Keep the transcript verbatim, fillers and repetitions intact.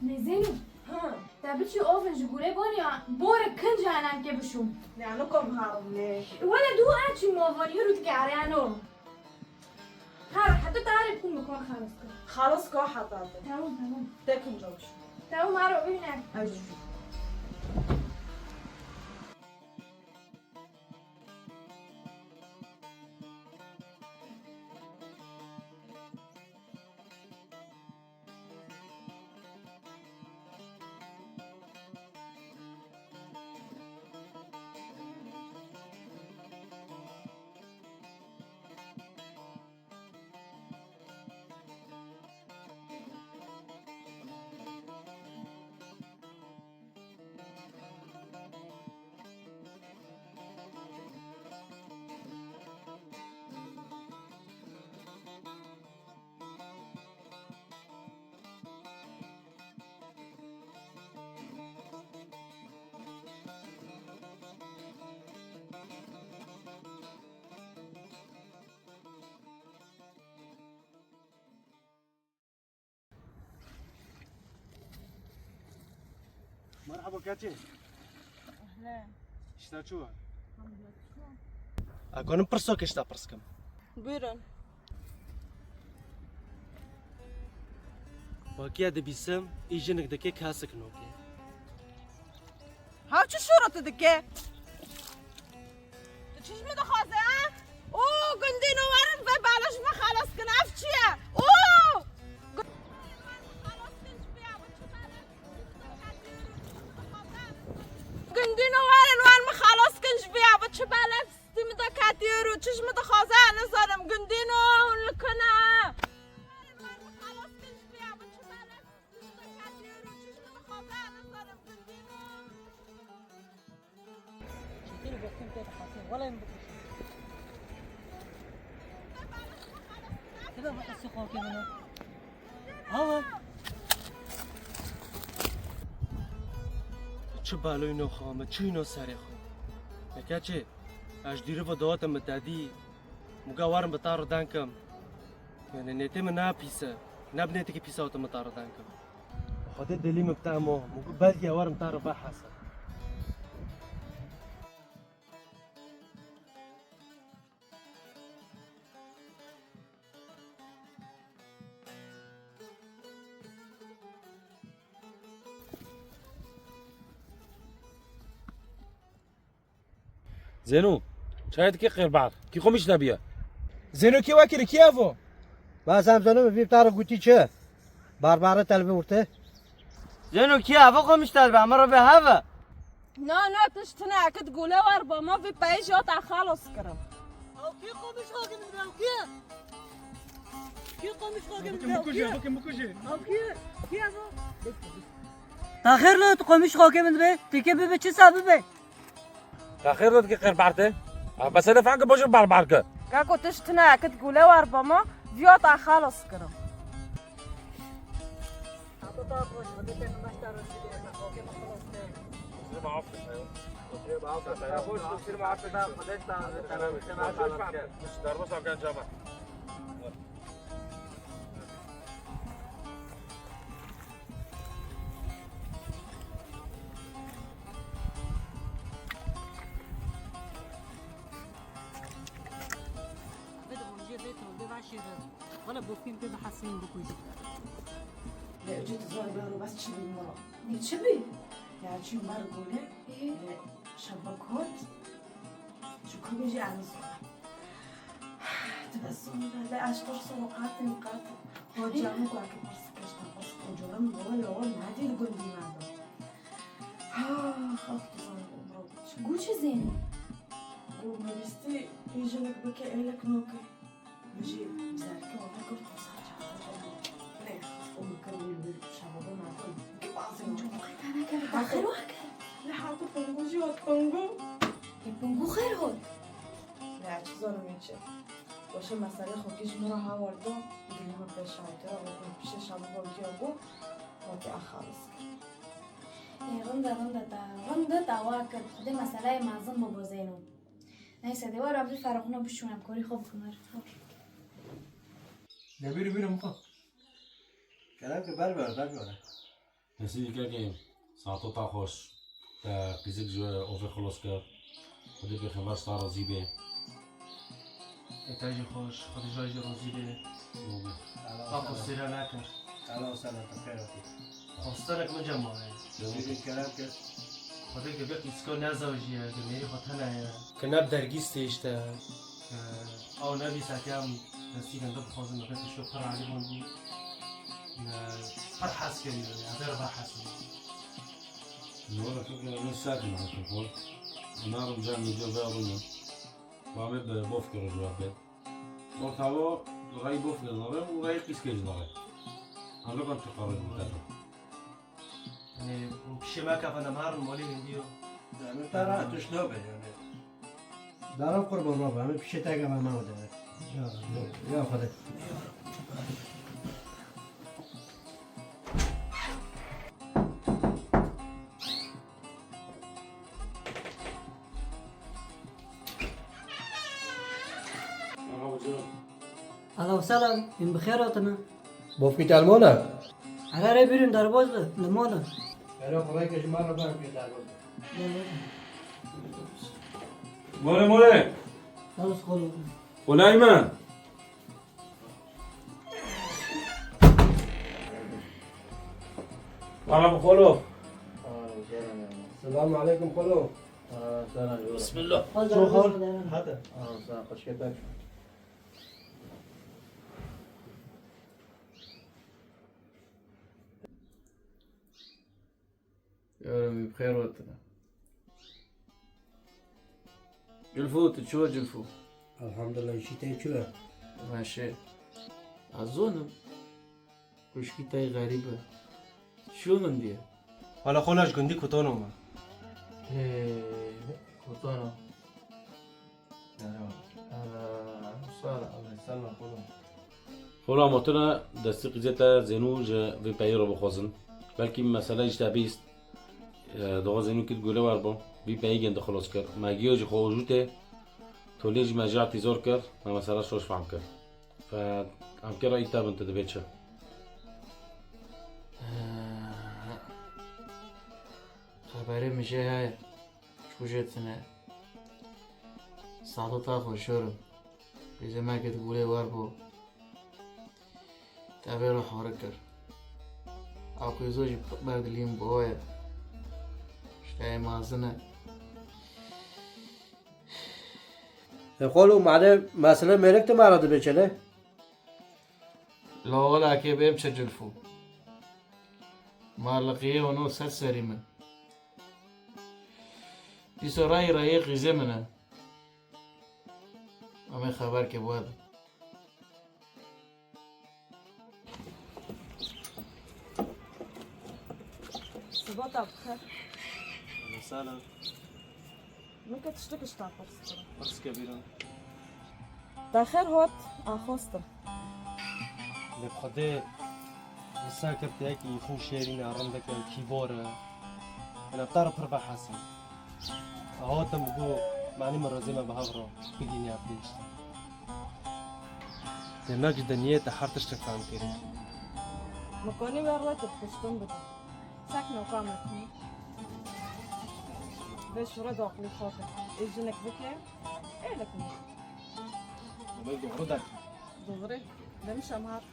Nêzênî. Ha. Te biçî ovin ji gûrê boniya, borê kinca enan ke bişûm. Ne, ano kom harim ne. Wele du erçî movon yürüt ke areno. Her heta tarê kum bikon xalas kir. Xalas ko heta te. Tamam, tamam. Te kinca bişûm. Tamam, aro bine. Hadi. Merhaba keçê. Ehlen. Tişta çû ye? Hamdulillah, çû. Ez kanim pirsoke ji te pirs kim? Buyurun. Bakiya dibîsim, î jinik dike kesik noke. Haw çi şûra tu dike? Tu çi ji min dixwaze, ha? O gundîno werin vê bala ji min xelas kin. Ev çi ye? O! Gundîno werin wan min xelas kin ji vê ya, bi çi belek stî min de ketiyor û çi ji min dixwaze, nizanim. Gundîno hûn li ku ne? Çekil, bokên te dixwasin. Wele em bikuşin. Tida bi qesî xakê min e. Hawa. Çi baloyno xwe me, çûyno serê xwe. Neke çi? Ez dîrivo dawete min te dî. Muga warim bi te re denkim. Yani nêtê min ne pîs e. Ne bi nêtikî pîsa wate min te re denkim. Xwedê dilî min bi te mo. Muga belkî warim te re behese. Zêno, çayê dikê qêrbar. Kî xwe mişnabiye? Zêno kî wekirî, kî evo? Bas em zanim vî tara gotî çi? Barbare telve urte. Zêno kî evo xwe mişnabiye? Ama rebe heve. Na, na, tişt tune, ekit gule war ba ma vî peyê jî ta xalos kirim. Ew kî xwe mişnabiye, ew kî? Kî xwe mişnabiye, ew kî? Ew kî? Kî evo? Taxir lo, tu xwe mişnabiye, tike bibe, çi sa bibe? Ka xêr dikî qêr berte. A, mesele fenke boşu bar bar ke. Kako tişt tune, ekit gule war bama, viya ta xalas kirim. Vê di rojê vê tolgê va şêre. Wele bokên pê bi hesên bikujî. Lê ucê tu zor bero bas çi bî moro. Ne çi bî? Ya çi mer gole. Ee? Şebek hot. Ji ku bêjî ez zor. Dibe zor be, lê ez qurso qatên qat. Hocam ku akê pirsikeş ta qurs kocoran bol ol nadî li gundî merdin. Ah, ah, tu zanî umro çi. Gu çi Zênî? Gu me bîstî î jinik bike êlek noke. Min jî bi zerkê wana kir qursa çawa. Lê û min kir wî li şevobe merdin. Ki bazin. Min cumhurî te nekir. Daxil wake. Lê hatu pingu jî hot pingu. Ê pingu xêr hot. Lê çi zanim ê çi. Weşê meselê xwekî ji min re hawardo. Dilê min pêşawtira û pêşê şevobe giya bû. Wekî a xalis kir. Ê, rind e, rind e, te, rind e, te wa kir. Xwedê meseleyê mezin bû bo Zeyno. Neyse, dê were em vî feraqûna bişûn, em korî xwe bikin wer. Demîrî bîrim xwe. Kerem ke ber ber, ber ber. Nesî dikekê, saeto ta xweş. Te qîzik ji ovê xilos kir. Xwedê pêxember ji te razî bê. Ê te jî xweş, Xwedê ji we jî razî bê. Amin. Aqil sîre nekir. Helal sana, te xêr hatî. Xwestirek min cem maye. Jî kerem kir. Xwedê gebe qîzika nezawijiye, gemêrî xwe tene ye. Ki ne bi dergîs tê işte. Ew nebî seke em destî gende bixwazin, me pê tişto pir elî bûn. Me pir hez kiriye, ya ver ve hez. Wala keke ne sakin hakim xwe. Narim can video ve rûne. Wa me bi bof kiro ji we be. Orta wo rayî bof kiro nare û rayî qîz kiro nare. Anlakan tu karar bu kadar. Yanî, pişê me kefene, me herin malê hindî yo. Yanî, te rahat tişt nabe, yanî. Dara qurban baba, em pişê te kefene me de. Ya, ya, ya Xwedê. Alo, selam, em bi xêr hatine. Bofkî te li mol e? Here rê bîrin derbaz be, li mol e. Here xwe reyke ji me re bibin pê derbaz be. More, more. Sağ ol, sağ ol. Kolay mı? Merhaba, xolo. Selamun aleyküm, xolo. Bismillah. Çok hal. Hadi. Sen hoş geldin. Yarim, bi xêr hatine. Cilfo, tu çi we Cilfo? Elhamdulillah, îşî te çi ye? Meşe. Ez zonim. Xwişkî te xerîb e. Çi min diye? Wala xwe ji gundî Kutano me. Hê, Kutano. Sala, Allah, sala, xolo. Xolo, ma tu ne destî qîzê te Zênû ji vê peyî re bixwazin. Belkî mesele ji te bîst, e, doğa Zênû kit gule wer bo. Vî peyî gên dixelos kir. Me giyo ji xwe û jû tê. Tolê jî me jatî zor kir. Me mesele şoş fehm kir. Fe, em kira îta bin tu dibê çi? Xeberê min jê heye. Çû jê tine. Sado ta xwe şorim. Qîzê me kit gulê wer bû. Te vê re hore kir. Ew qîzo jî pir berdilîn bi we ye. Ji te yê mezin e. E, xolo, made mesele mêrik tu me re dibê çi ne? Lawalakê bêm çi Cilfo. Marliqiyê ono ser serî min. Dîsa rayî rayê qîzê min e. Em ê xeberkê bi we bin. Siba te bi xêr. Mesela. Min ke tiştek ji te pirs kirin. Pirs ke bîra. Te xêr hat, axwestin. Lê bi Xwedê, wisa kir te yekî xwe şêrîn e, rindek e, kîbor e. Hene bi te re pir behs e. Hatim bi got, manî min razî me bi hev re bigînî ev tişt. Demek ji diniyê te her tiştek fehm kirî. Min konî wer we tu piştin bidî. Çek noka me tî. Vê şûre daqlî xwe kir. Ê jinek bike, êlik me. Demek doğru derkî. Doğru. Demiş em hat.